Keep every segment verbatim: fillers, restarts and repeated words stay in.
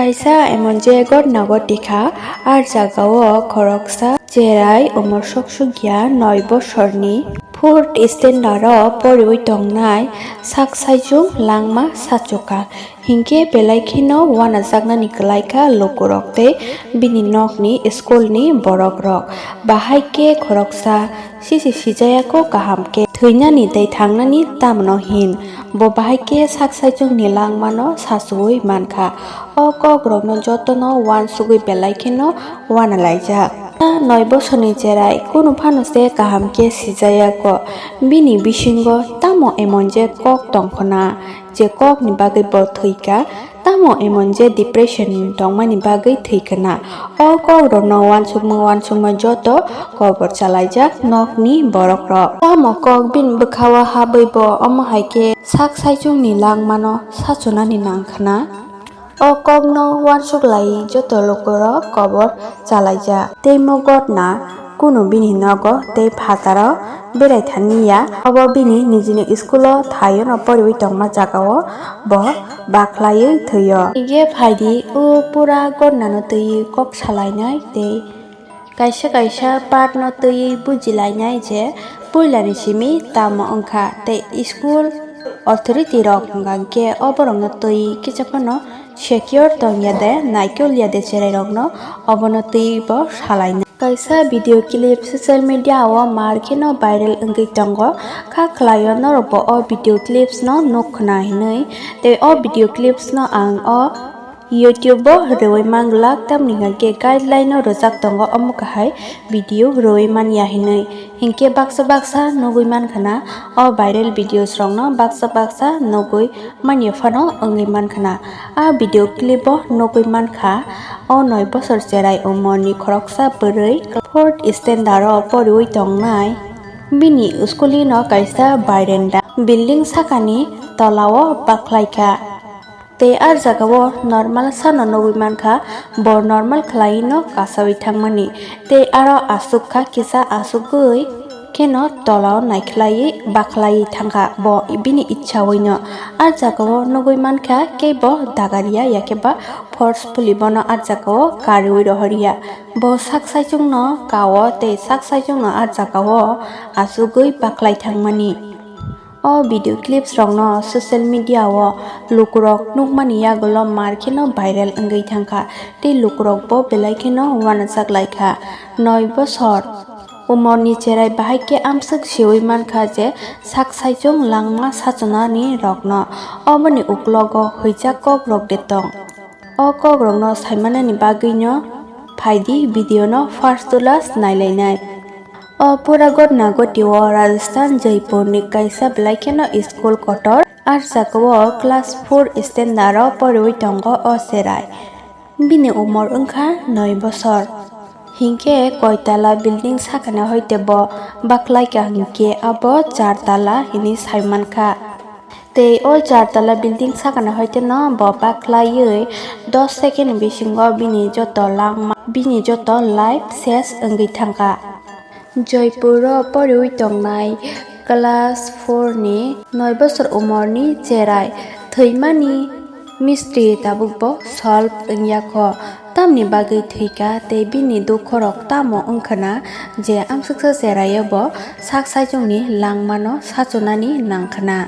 Kaisa emon je gotna goti kha, ah jagao khoroksa cherai umor sok sukya noi bosorni fourth standard o poriwi tongnai sak saichung langma sachuka. Hinkhe belai kheno uanajaknani kwlaikha lukurok tei bini nokni school ni borokrok. Bahai khe khoroksa sisi sijayako kaham khe thwinani tei thangnani tamno hin. Bo bahai khe sak saichungni langmano sachuwi mankha. O kokrokno jotono uansugwi belai kheno uanalaijak. Noi bosorni cherai kunu phano se kaham khe sijayako. Bini bisingo tamo emon je kok tongkhona, je kokni bagwi bo thwikha, tamo emon je depression tongmani bagwi thwikha na. O kokrokno uansukma uansukma joto kobor chalaijak nokni borokrok. Tamo kok bini bwkhao habwi bo omo hai khe sak saichungni langmano sachunani nangkhna. O kokno uansuk lai joto lukurok kobor chalaijak. Tei mo gotna kunu bini nogo tei phataro berai thani ya. Obo bini nijini school o thaio no poriwi tongma jagao bo bakhlaiwi thwio. Hige phaidi o pura gotnano twi kok salainai tei kaisa kaisa part no twi bujilainai je puilani simi tamo wngkha tei school authority rok hwnkha khe o borokno twi kisa phano secure tongya de, naikolya de cherairokno obono twi bo salainai. Kaisa video clip social media o mar kheno viral wngwi tongo. Kha khlaio norokbo o video clips no nuk khna hinwi. Tei o video clips no ang o YouTube o rwui manglak, tamni hwnkhe guideline o rwjak tongo omo kahai video rwui manya hinwi. Hinkhe baksa baksa nugui mankha na o viral videos rokno baksa baksa nugui manya phano wngwi mankha na. A video clip o nugui mankha o noi bosor cherai umorni khoroksa bwrwi fourth standard o poriwi tongnai. Bini school ni no kaisa veranda building sakani tola o bakhlaikha. Tei ah jagao normal sano nugui mankha, bo normal khlaiwi no kasaui thangmani. Tei aro asuk kha kisa asugwi kheno tolao naikhlaiwi bakhlaiwi thangkha bo bini ichhaui no. Ah jagao nugui mankha kebo dagaria yakhe ba forcefully bono ah jagao kariui rohorya. Bo sak saichungno kao tei sak saichungno ah jagao asugwi bakhlai thangmani. O video clips rokno social media o lukurok nukmani yagulo mar kheno viral wngwi thangkha tei lukurokbo belai kheno uanajak laikha. Noi bosor umorni cherai bahai khe amswk siui mankha je sak saichung langma sachunani rokno. Oboni uklogo huijak kokrok de tong. O kokrokno saimanani bagwino phaidi video no first to last nailainai. O pura gotna gotio Rajasthan Jaipur ni kaisa belai kheno school kotor. Ah jagao class four standard o poriui tongo o cherai. Bini umor wngkha noi bosor. Hinkhe koitala building sakani hoite bo baklaikha hinkhe abo char tala hinwi saimankha. Tei o char tala building sakani hoite no bo baklaiwi dos second bisingo bini joto langma, bini joto life ses wngwi thangkha. Joypur o poriwi tongnai class four ni noi bosor umorni cherai thwimani mystery tabukbo solve wngya kho. Tamni bagwi thwikha tei bini dukhorok tamo wngkhwna je amsuksa cheraio bo sak saichungni langmano sachunani nangkhwna.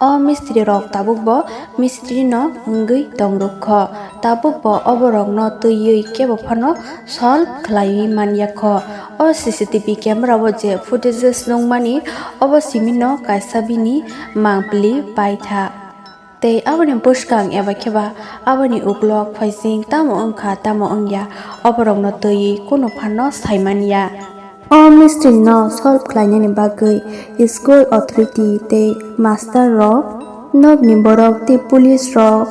O mistri rok tabukbo mistri no wngwi tongrwk kho, tabukbo oborokno twiwi kebo phano solve khlaiwi manya kho. O C C T V camera o je footages nukmani, obo simino kaisa bini mangpili paitha. Tei aboni bwskang eba khe ba aboni uklok phaising tamo wngkha tamo wngya, oborokno twiwi kunu phano saimanya. O mystery no solve khlainani bagwi school authority tei master rok, nokni borok tei police rok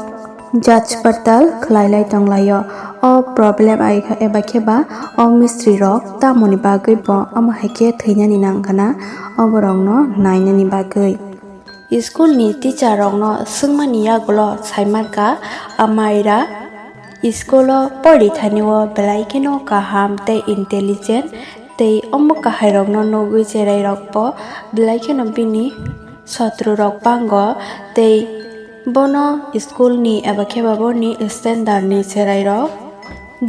jach partal khlailai tonglaio. O problem ai kha eba khe ba o mystery rok tamoni bagwi bo omo hai khe thwinani nangkhana oborokno nainani bagwi. School ni teacher rokno swngmani yagulo saimankha, amaira school o porithani o belai kheno kaham tei intelligent tei omo kahai rokno nugwi cherai rokbo belai kheno bini sotro rok bango tei Bono school ni eba khe ba boni standard ni cherai rok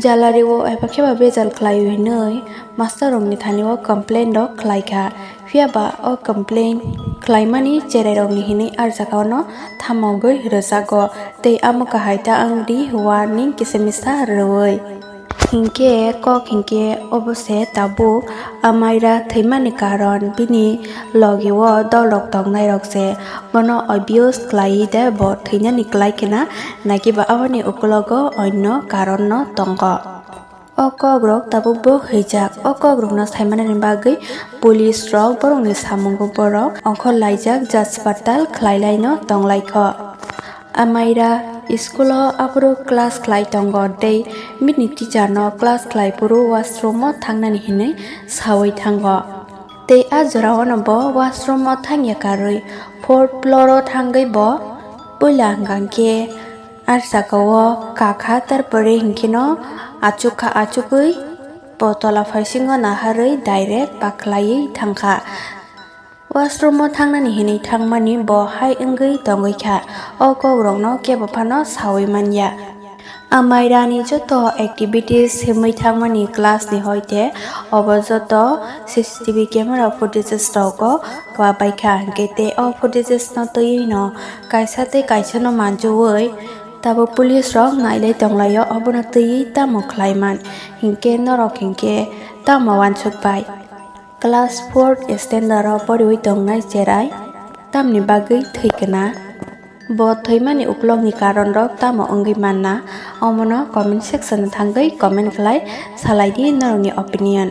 jalario eba khe ba bejal khlai o hinwi master rok ni thani o complain rok khlai kha. Phiya ba o complain khlaimani cherai rok ni hinwi ar jagao no thamogwi rwjago tei amo kahai ta wng di warning kisa misa rwui. Hinkhe kok hinkhe obo se tabuk Amaira thwimani karon bini logi o dolrok tongnairok se bono abuse khlaiwi de bo thwinani klai khna, nakiba aboni ukulogo onno karon no tongo. O kokrok tabukbo hwijak. O kokrokno saimanani bagwi police rok borokni samungo borok ongkhor laijak, jaspatal khlai laino tonglaikho. Amaira school o aphuru class khlai tongo tei bini teacher no class khlai phuru washroom o thangnani hinwi sawi thango. Tei a jorao no bo washroom o thangya karwi fourth floor o thangwi bo puila hwnkha khe ar saka o kakha, tarpore hinkhe no achukha, achugwi bo tola phaisingo naharwi direct paklaiwi thangkha. Washroom o thangnani hinwi thangmani bo hai wngwi tongwi kha, o kokrokno kebo phano sawi manya. Amairani joto activities himwi thangmani class ni hoite obo joto C C T V camera footages rogo kwbaikha, hinkhe tei o footages no twiwi no kaisa tei kaisa no manjui tabuk police rok nailai tonglaio, obono twiwi tamo khlaiman hinkhe norok hinkhe tamo wansuk bai. Class fourth standard o poriwi tongnai cherai tamni bagwi thwi kna? Bo thwimani ukulokni karonrok tamo wngwi manna? Omono comment section o thangwi comment khlai salai di norokni opinion.